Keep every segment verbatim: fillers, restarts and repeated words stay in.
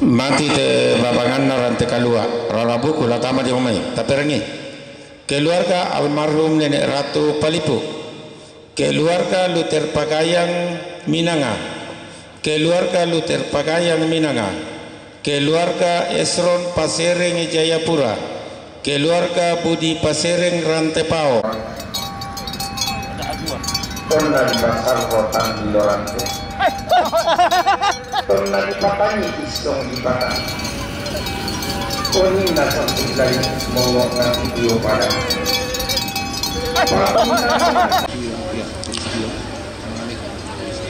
Mati te babanganna rante kalua, rara buku la tama di omai, taperangi. Keluarga almarhum Nenek Ratu Palipu. Keluarga Luther Pagayang Minanga. Keluarga Luther Pagayang Minanga. Keluarga Esron Pasereng Jayapura. Keluarga Budi Pasereng Rantepao. Tonna di pasar kota di Lorante. Tonna dipatangi issong dipata. Oninna sempit lagi mongo na titio pada.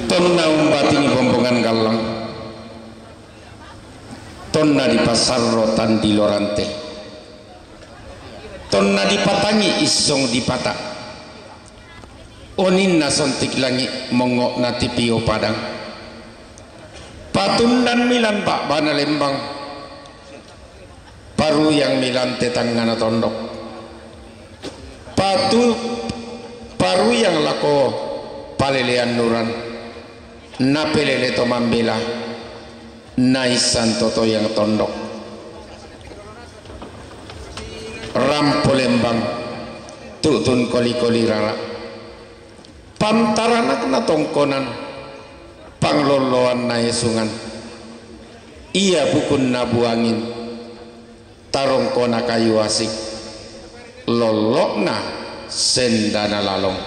Tonna umbatingi bombongan gallang. Tonna dipasarro tandi Lorante. Tonna dipatangi issong dipata. Oninna sontik langi mongo na titio padang. Patundanmi lan ba'bana lembang. Paruyangmi lan te tangngana tondok. Patu paruyang lako palelean nuran. Napelele to mambela. Naissan to toyang tondok. Rampo lembang, tu'tun koli-koli rara. Pantaranakna tongkonan, panglolloanna esungan. Ia bukunna buangin, tarongkona kayu asik, lollo'na sendana lalong.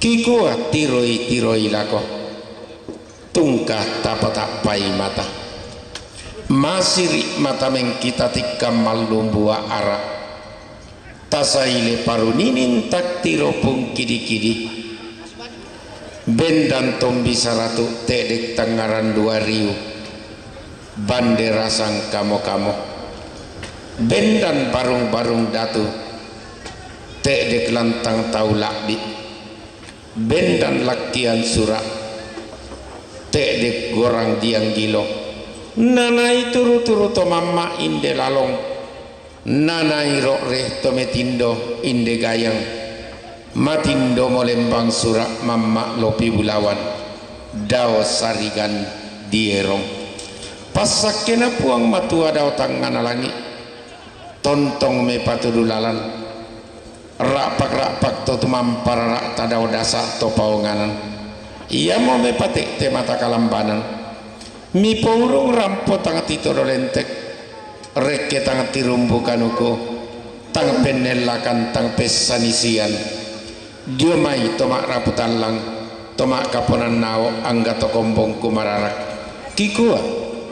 Kikua tiroi-tiroi lako. Tungka tapatappai mata. Masiri mata mengkita tikkang mallumbua ara. Tasaile paruninin taktiro pungkidi-kidi. Bendan tombi saratu te'dek tangngaran dua riu. Bande rasang kamo-kamo. Bendan barung-barung datu te'dek lantang tau la'bi. Bendan lakkian sura, te'dek gorang dianggilo. Nanai turu-turu to mamma inde lalong. Nanai ro're to metindo inde gayang. Matindomo lembang sura mamma lopi bulawan. Dao sarigan dierong. Passakkena Puang Matua dao tangngana langi. Tontong mepatudu lalan. Ra'pak-ra'pak to tumampa rara tadao dasa to paonganan. Iamo mepate'te mata kalambanan. Mipourung rampo tang titodo lentek. Rekke tang tirumbu kanuku. Tang pennellakan tang pessanisian. Dio mai to ma'rapu tallang, to ma'kaponan nao angga to kombongku mararak. Kikua,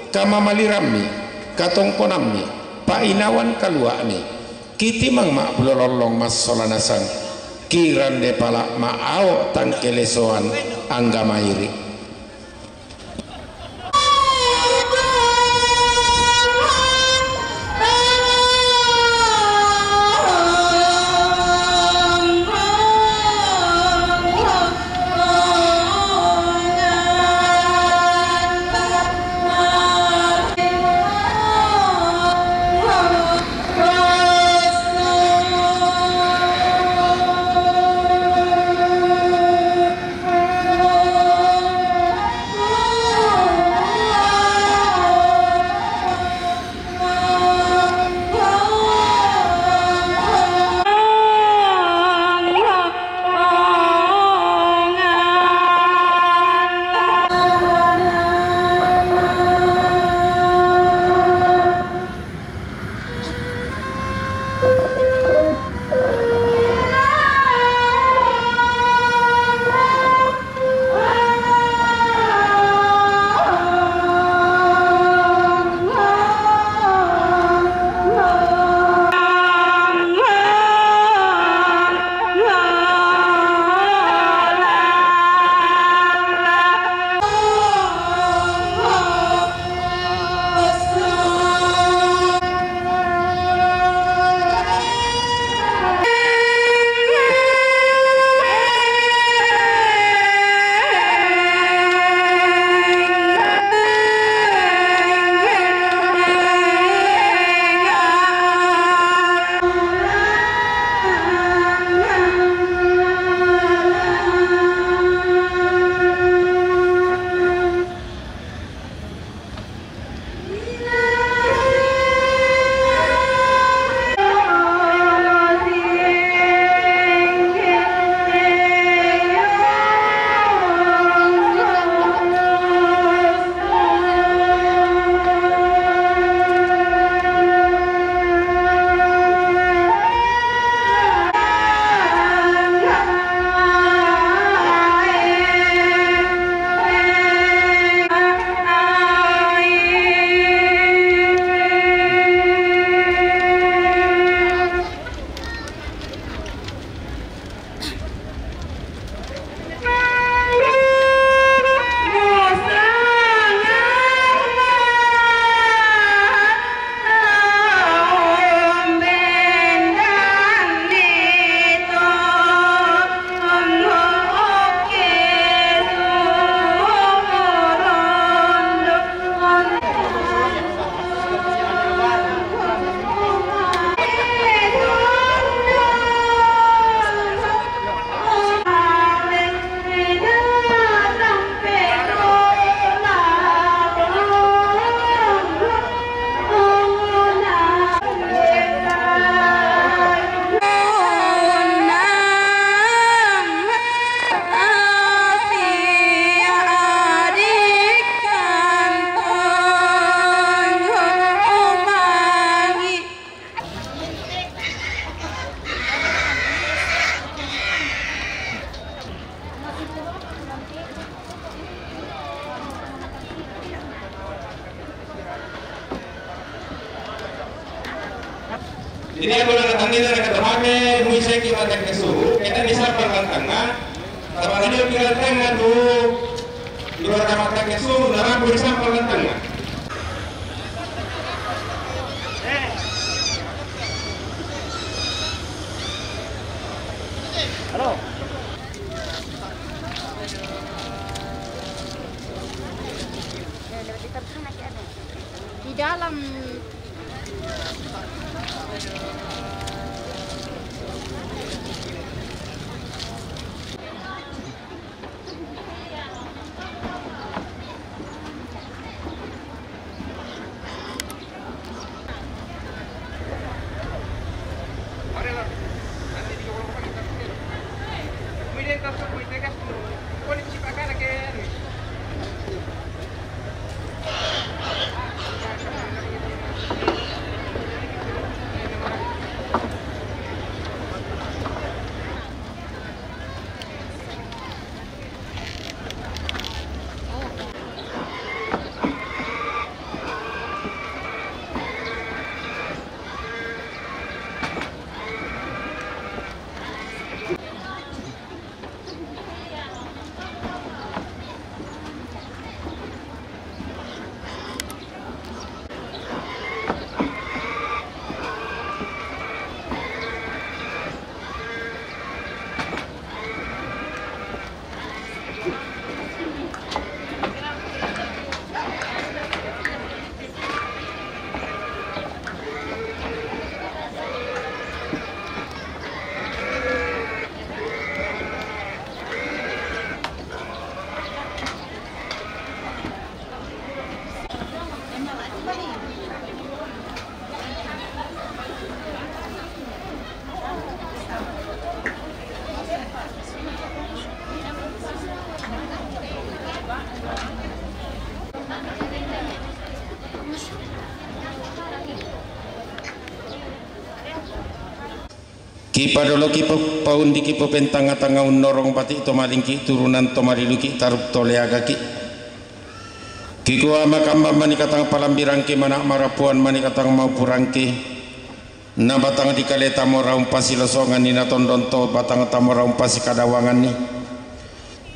kamamalirammi, katongkonammi, pa'inawan kalua'mi. Kitimang ma'bulo lollong massola nasang, kirande pala ma'ao tangkelesoan angga mairi. Jadi, aku nak tanya dari kata mame, mui saya kira tak kesu, kita di samping tengah, tapi ini kira tengah tu, di luar kamar tak kesu, dalam pun di samping tengah. Halo. Di dalam. Kipadolo kipo paundi kipo pentanga-tanga unnorong pati tomalingki turunan tomaliluki taruk toleagaki. Kikua makamba manikatang palambirangki mana marapuan manikatang maupurangki. Na batang di kaleta mora umpasi losongan ni na tondon to batang ta mora umpasi kadawangan ni.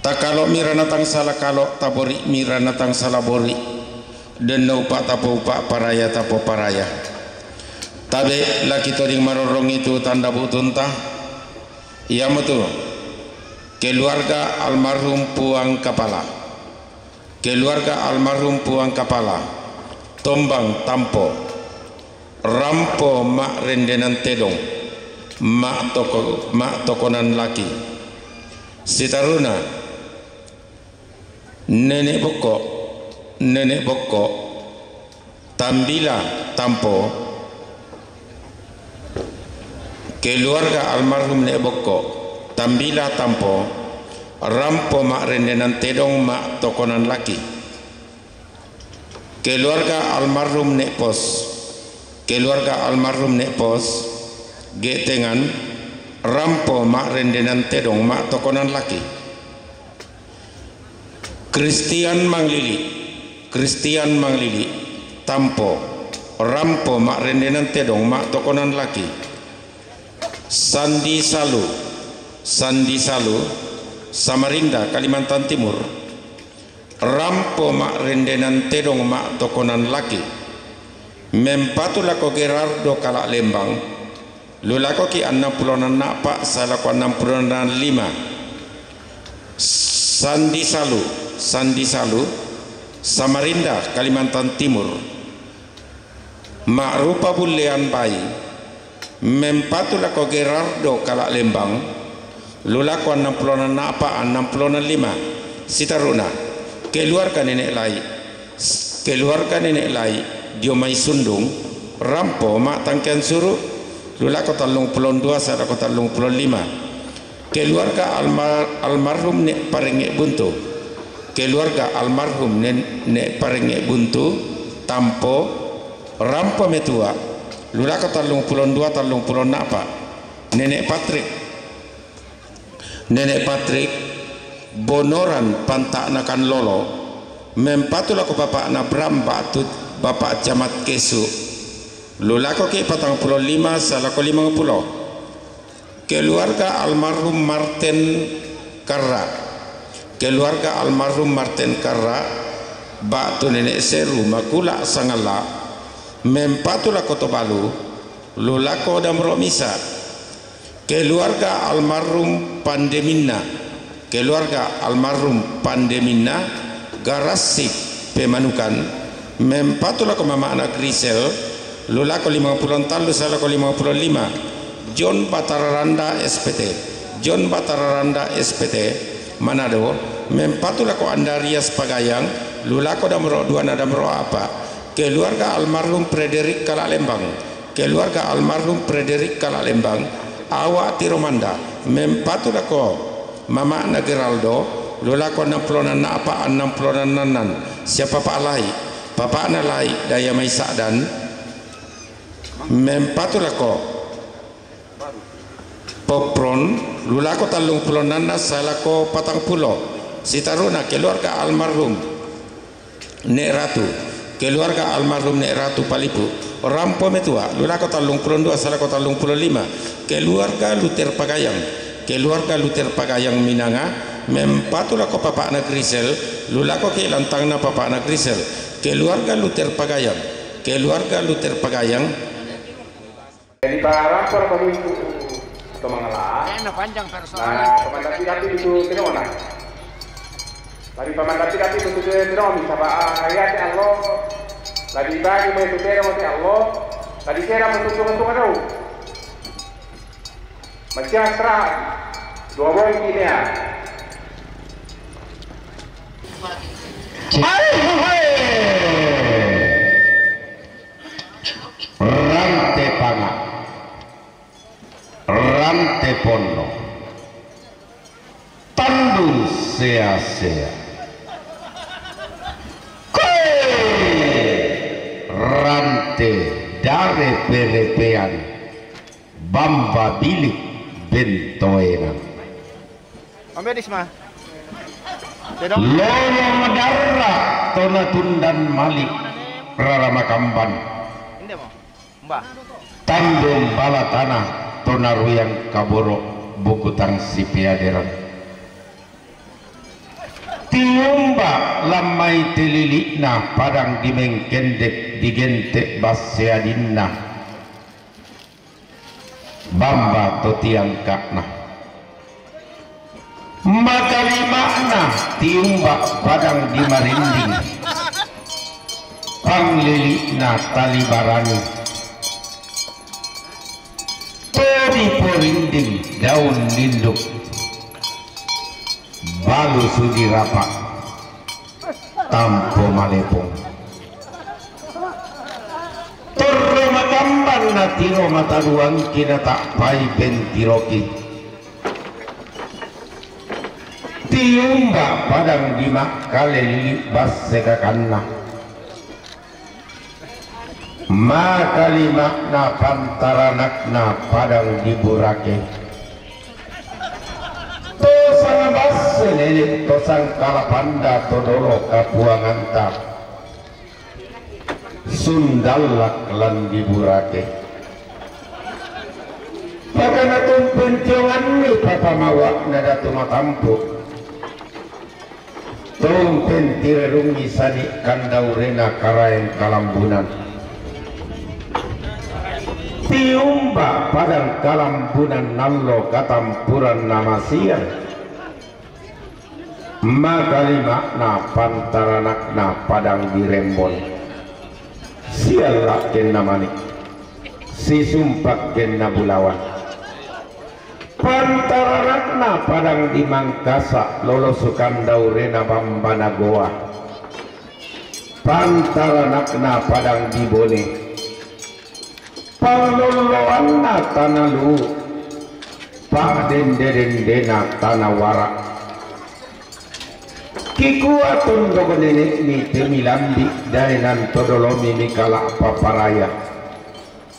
Takalo mira natang sala kalo, tabori mira natang sala bori. Denno upa tapo upa paraya tapo paraya. Tabe laki toding marorong itu tanda butunta. Iamotu keluarga almarhum Puang Kapala. Keluarga almarhum Puang Kapala. Tombang tampo. Rampo ma rendenan tedong, ma toko, ma tokonan laki. Sitaruna, nenek bokko, nenek bokko, tambila tampo, keluarga almarhum nek bokko, tambila tampo, rampo ma rendenan tedong ma tokonan laki. Keluarga almarhum Nek Pos. Keluarga almarhum Nek Pos, getengan, rampo ma rendenan tedong ma tokonan laki. Kristian Manglili. Kristian Manglili. Tampo. Rampo ma rendenan tedong ma tokonan laki. Sandi Salu. Sandi Salu. Samarinda, Kalimantan Timur. Rampo ma rendenan tedong ma tokonan laki. Mempatu lako Gerardo kalak Lembang. Lulakoki annang pulonan na'pa sae lako annang pulonan lima. Sandi Salu, Sandi Salu, Samarinda, Kalimantan Timur. Ma'rupa bullean bai, mempatu lako Gerardo kalak Lembang, lulako annang pulonan na'pa annang pulonan lima. Sitaruna, keluarga nenek lai, keluarga nenek lai, dio mai Sundung, rampo ma tangkean suru, lulako tallung pulon dua sae lako tallung pulon lima. Keluarga almar-, almarhum Nek Parenge Buntu. Keluarga almarhum Nen-, Nek Parenge Buntu, tampo, rampo metua, lulako tallung pulon dua tallung pulon na'pa. Nenek Patrik. Nenek Patrik, Bonoran panta'na kan lolo, mempatu lako bapakna Bram ba'tu Bapak Camat Kesu. Lulakoki patang pulo lima sae lako limang pulo. Keluarga almarhum Martin Karra. Keluarga almarhum Martin Karra, ba'tu nene' Seru Makula' Sangalla', mempatu lako Tobalu, lulako damro' misa'. Keluarga almarhum Pandeminna, keluarga almarhum Pandeminna, Garassik Pemanukan, mempatu lako mama'na Grisel, lulako limang pulo tallu sae lako limang pulo lima. John Batara Randa S P T, John Batara Randa S P T, Manado, mempatu lako Andarias Pagayang, lulako damro' dua na damro' apa'. Keluarga almarhum Frederick Kala' Lembang, keluarga almarhum Frederick Kala' Lembang, awa' Tiromanda, mempatu lako mama'na Geraldo, lulako annang pulo na'anna apa', annang pulo na'annan, sia papa' Lai', papa'na Lai' Daya Mai Sa'dan, mempatu lako Popron, lulako tallung pulo na'anna sae lako patang pulo. Sitaru'na keluarga almarhum Ne' Ratu, keluarga almarhum Ne' Ratu Palipu, Rampo Metua, lulako tallung pulo dua sae lako tallung pulo lima. Keluarga Luther Pagayang, keluarga Luther Pagayang Minanga, mempatu lako papa'na Grisel, lulakoki lantangna papa'na Grisel. Keluarga Luther Pagayang, keluarga Luther Pagayang. Jadi, parampo lako itu to Mangala'. Eh, na panjang persoalan. Na pamandapi-dapi itu tenona. Tapi pamandapi-dapi itu tenona, saba', ah, ya, te allo. Lagi bagi mo itu tenona, te allo. Lagi kira mo tuntung-tuntung adau. Macam serah. Dua boy ini ya. Hai, hai. Rante panga', rante ponno, tandu sea-sea. Koe rante dare perepean, bamba bilik bentoenan. Ambil Risma. Lolo madarra' to natundan mali' rara makamban. Tandung bala tana to naruyang kaboro' bukutang sipeaderan. Tiumba lammai telili'na padang dimengkendek digente' basse adinna. Bamba to tiangka'na. Makalima'na tiumba padang di marinding. Panglili'na tali barani. Todi porinding daun linduk. Balu sudi rapa'. Tampo malepong. Torro makamban na tiro mataduangki na ta'pai pentiroki. Tiumba padang di makkale lili' basse kakanna. Makalima'na pantaranakna padang di burake. To sanga basse nene' to sangkala panda to dolo kapuanganta. Sundallak lan di burake. Pakana tumpen tionganni papamawa'na datu matampu'. Tumpen tirerungngi sadi' kandaurena Karaeng Kalambunan. Tiumba padang Kalambunan nallo katampuran namasiang. Makalima'na pantaranakna padang di Rembon. Sialla'kenna mani'. Sisumpakkenna bulawan. Pantaranakna padang di Mangkasa lolo sukandaurena bambana goa. Pantaranakna padang di Bone. Pangolloanna tana lu, pa'dende-dendena tana wara'. Kikua tondok nene'mi te milambi' daenan to dolomi mikala' paparaya,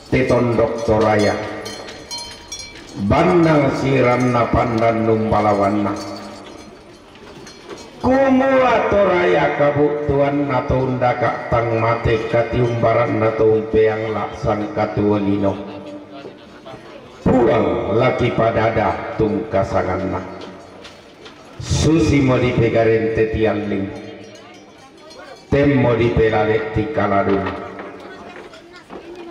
te tondok Toraya. Bannang siranna panrannung balawanna. Kumua Toraya kabu'tuanna to undaka' tang mate, katiumbaranna to umpeang la' sangkatuo lino. Puang la kipadada tungka sanganna. Susimo dipegarente tialling, temmo dipelale tikaladung.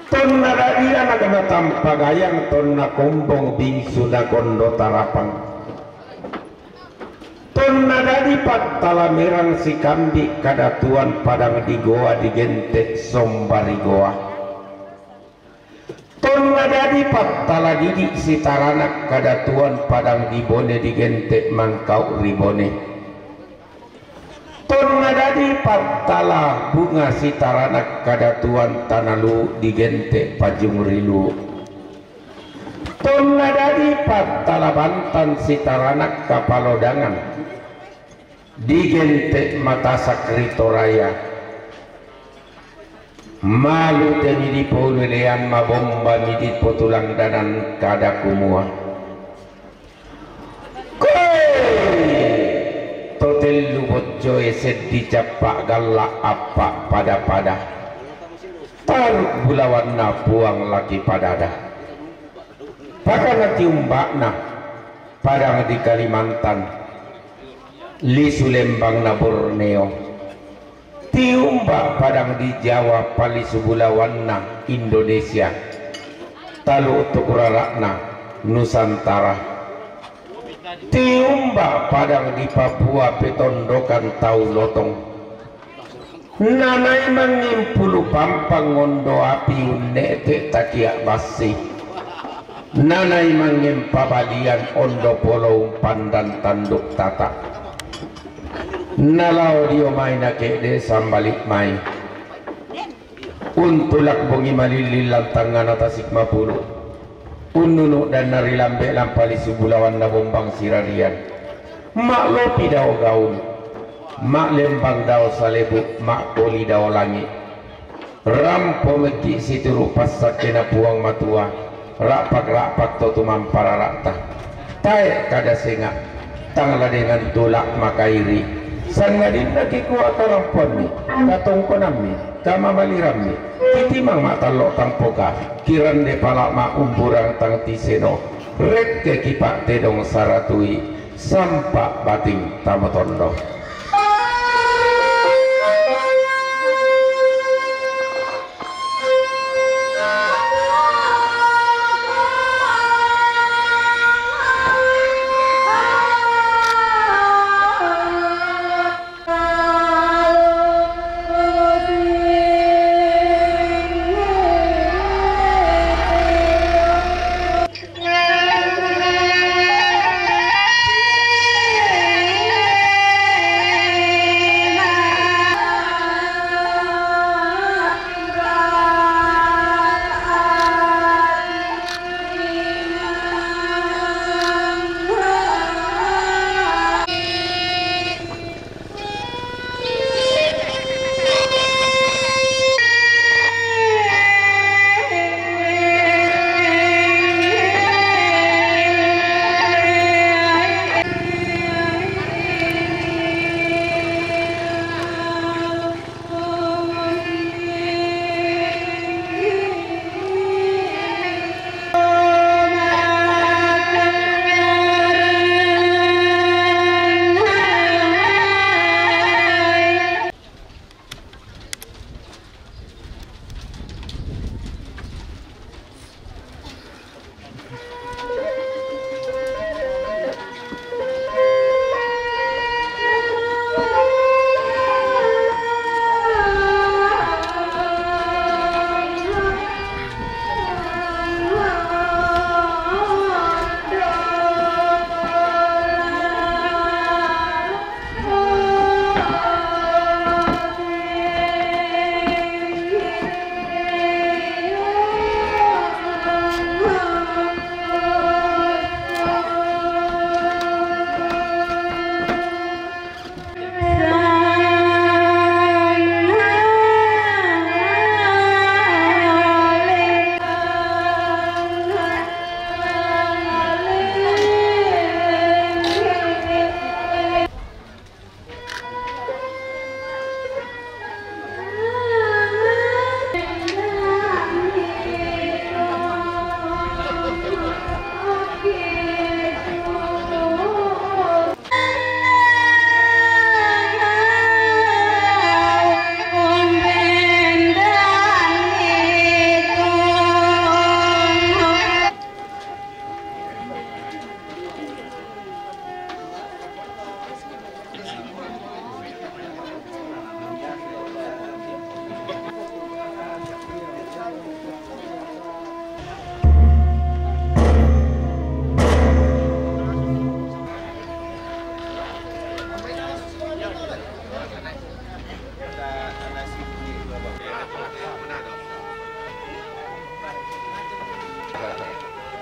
Tonna dadi anakna tampa gayang, tonna kombong bingsu nakondo tarapang. Tonna dadi pattala merang sikambi' kadatuan padang di Goa digente' somba ri Goa. Tonna dadi pattala didi' sitaranak kadatuan padang di Bone digente' mangkau' ri Bone. Tonna dadi pattala bunga sitaranak kadatuan tana Luwu digente' pajung ri Luwu. Tonna dadi pattala bantan sitaranak kapalodangan digente' matasak ri Toraya. Malu te midi polean, mabomba midi potulang danan kada kumua, koe! To tellu boccoe seddi cappa' galla' appa' pada-pada. Taru' bulawanna Puang la kipadada. Pakana tiumba'na padang di Kalimantan, lisu lembangna Borneo. Tiumba' padang di Jawa, palisu bulawanna Indonesia, talu' tu kurara'na Nusantara. Tiumba' padang di Papua, petondokan tau lotong. Nanai mangngimpulu pampang ondo api unne'te' takia' bassi. Nanai mangngempabalian ondo polo umpandan tanduk tata. Nalao dio mai nake'de' sambali' mai. Untulak bongi malilling lantangngana tasik mapulu'. Unnunu' danna ri lambe' lampa lisu bulawanna bombang sirarian. Ma'lopi dao gaul, ma'lembang dao salebu', ma'koli dao langi'. Rampo mekki' situru' passakkena Puang Matua, ra'pak-ra'pak to tumampa rara'ta. Tae' kada senga', tang la dengan tula' makairi'. Sangadinna kikua karampoammi, katongkonammi, kamamalirammi, kitimang ma'tallo' tampoka, kirande pala' ma'umburang tang tiseno, rekke kipa'tedong saratui, sampa' bating tamotondo.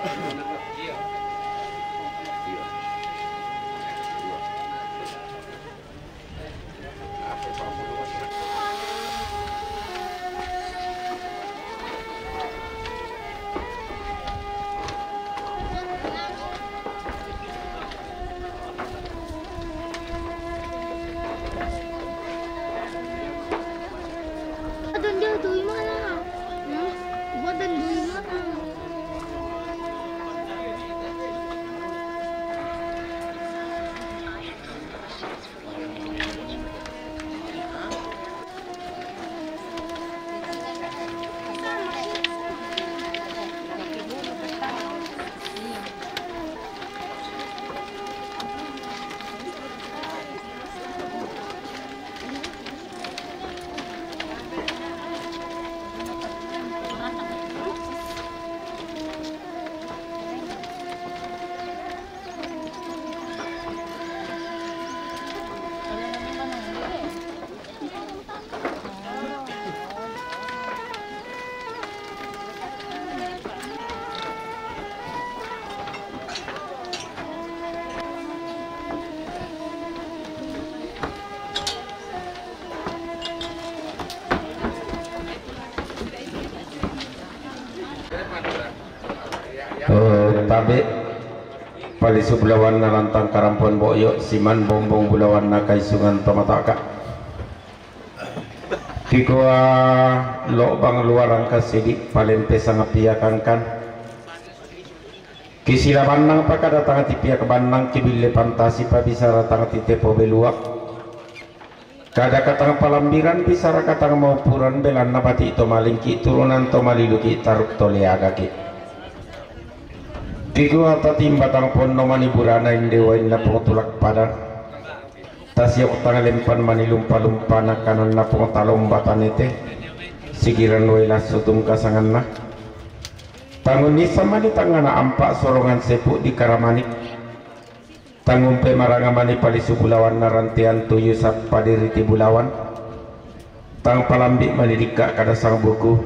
Badan dia tuh gimana? Hmm? Badan dia gimana? Eh, tabe' palisu bulawanna lantang karampoan bo'yo', siman bombong bulawanna kaisungan to mata'ka'. Kikua lo'bang luarang kasidi', palempe sanga piakangkan. Kisila bannang pakada tang ti piak bannang, kibille pantasi pabisara tang ti tepo beluak. Kada katang palambiran, bisara katang maupuran, belanna bati' to malingki', turunan to maliluki', taruk to leagaki'. Kikua tatimba tang ponno mani burana inde wainna Pong Tulak Padan. Tasiok tang lempan mani lumpa-lumpana kananna Pong Talomba Tanete. Sigiran wai lassu tungka sanganna. Tang unnissa mani tangngana ampa' sorongan sepu' di Karamanik. Tang umpe maranga mani palisu bulawanna rantean tuyu sappa diriti bulawan. Tang palambi' mani dikka' kada sang buku.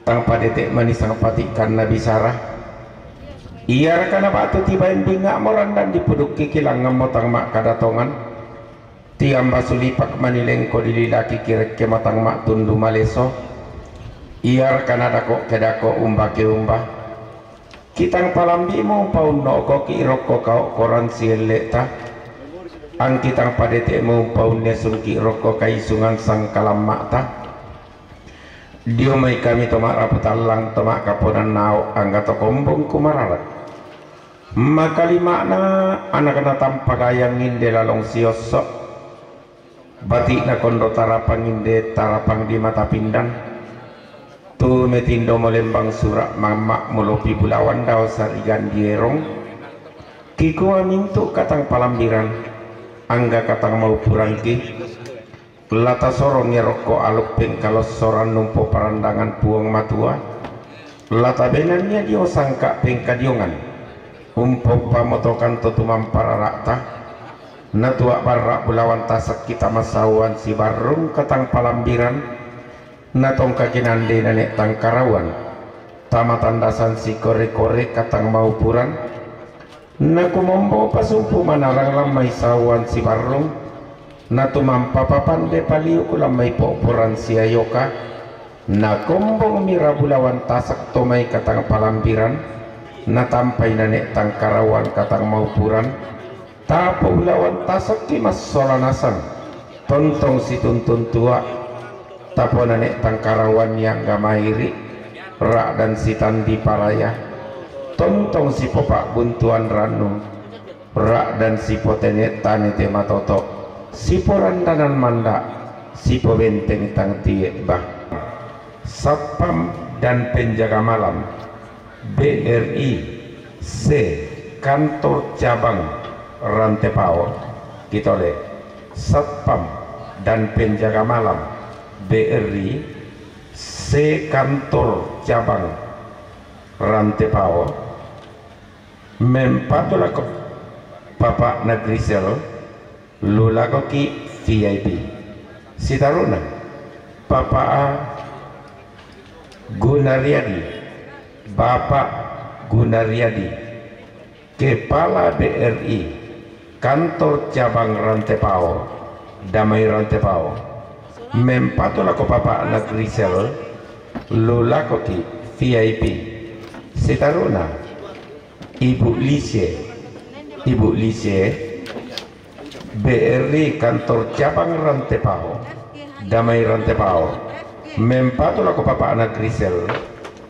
Tang padete' mani sang pati'kanna bisara. Iaraka naba'tu tibaen bingnga'mo randan dipudukki, kilangngammo tang ma'kada tongan. Tiamba sulipak mani lengko dililaki, kirekkemo tang ma'tundu maleso. Iaraka nadako' kedako' umba keumba. Kitang palambi'mo umpaunno'koki' rokko kao'koran sielle'ta. Angkitang padete'mo umpaunnesungki' rokko kaisungan sangkalamma'ta. Dio mai kami to ma'rapu tallang, to ma'kaponan nao', angga to kombong kumararak. Makalima'na anakna tampagayang inde lalong siosso'. Bati'na kondo tarapang inde tarapang di mata pindan. Tu metindo molembang sura' mamma' molopi bulawan dao sarigan dierong. Kikua mintu' katang palambiran, angga katang maupuranki. La tasorongi rokko aluk pengkalossoran umpoparandangan Puang Matua. La tabenanni dio sangka' pengkadiongan. Umpompamotokan to tumampa rara'ta. Natua' barra' bulawan tasakki tamasauan sibarrung katang palambiran, natongka kinandei nane' tangkarauan, tamatandasan sikore-kore katang maupuran, nakumombo pasumpu manarang lammai sauan sibarrung, natumampa papande paliuk lammai po'poran siayoka, nakombong mira bulawan tasak to mai katang palambiran, natampai nane' tangkarauan katang maupuran, Tapo bulawan tasakki massola nasang, tontong situntun tua', tapo nane' tangkarauan niangga mairi', ra'dan sitandi paraya, tontong sipopa'buntuan rannu, ra'dan sipotene' tanete matoto', siporandanan manda', sipobenteng tang tie' bah. Satpam dan penjaga malam. B R I C kantor cabang Rantepao, kitole Satpam dan penjaga malam B R I C kantor cabang Rantepao, mempatu lako Papa Nagrisel, lu lakoki V I P. Sitaru'na, Papa Gunariadi, Bapa Gunariadi, Kepala B R I, Kantor Cabang Rantepao, Damai Rantepao, mempatu lako papa'na Grisel, lu lakoki V I P. Sitaruna, Ibu Lise, Ibu Lise, B R I Kantor Cabang Rantepao, Damai Rantepao, mempatu lako papa'na Grisel,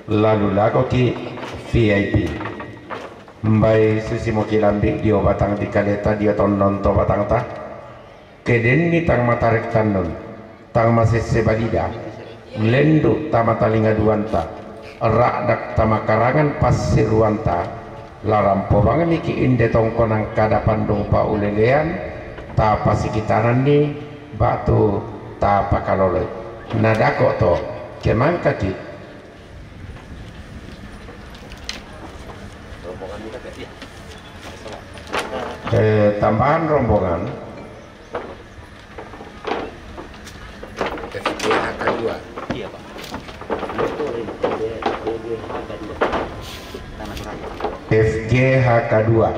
lalu lakoki V I P. Mbai susimo kilambi' dio batang dikaleta dio tondon to batangta, ke denni tang matarek tannun, tang masesse balida, lendu' tama talinga duanta, ra'dak tama karangan passiruanta, la rampo bangmiki' inde tongkonan kada pandung paulelean, tapasikitananni ba'tu tapakaloloi. Nadako' to, ke mangkaki'. Eh, tambahan rombongan. F G H K dua. Iya, Pak. F G H K dua.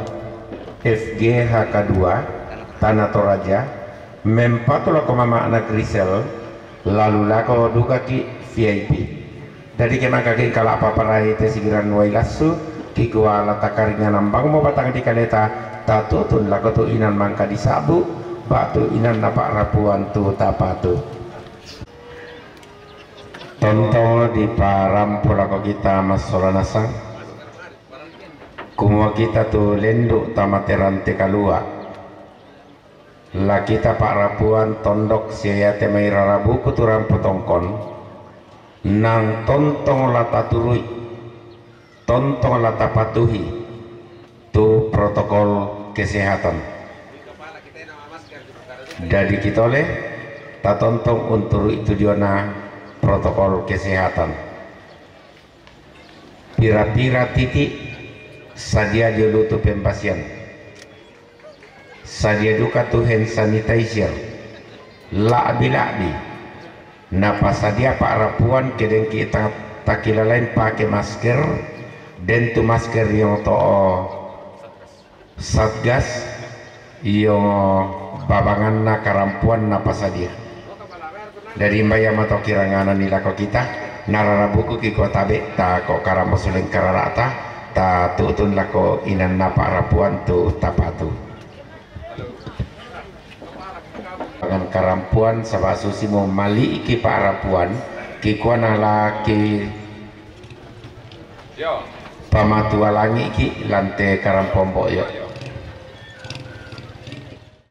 F G H K dua. Tana Toraja. Mempatu lako mama'na Grisel, lalu lako dukaki' V I P. Dadi ke mangkaki' kala' paparai te sigiran wai lassu, kikua la takaringanan bangmo batang dikaleta, tatutun lako tu inan mangka disa'bu, ba'tu inanna pa'rapuan tu tapatu. Tontong diparampo lako kita massola nasang, kumua kita tu lendu' tama te rante kalua'. La kita pa'rapuan tondok sia iate mai rarabuku tu rampo tongkon, nang tontong la taturu'i, tontong la tapatuhi tu protokol kesehatan. Dadi kitole tatontong unturu'i tu diona protokol kesehatan. Pira-pira titi' sadia dio lutu pembasian. Sadia duka tu hand sanitizer, la'bi-la'bi. Napasadia pa'rapuan ke dengki' ta-, takilalain pake masker, den tu masker iyong to'o Satgas, iyong babanganna karampuan napasadia. Dadi mbai ama to kirangananni lako kita, nararabuku kikua tabe' tako' karampo suleng karara'ta, tatutun lako inanna pa'rapuan tu tapatu. Pangan karampuan saba' susimo mali'ki pa'rapuan, kikua nalaki pamatualangi'ki lante karampuan bo'yo'.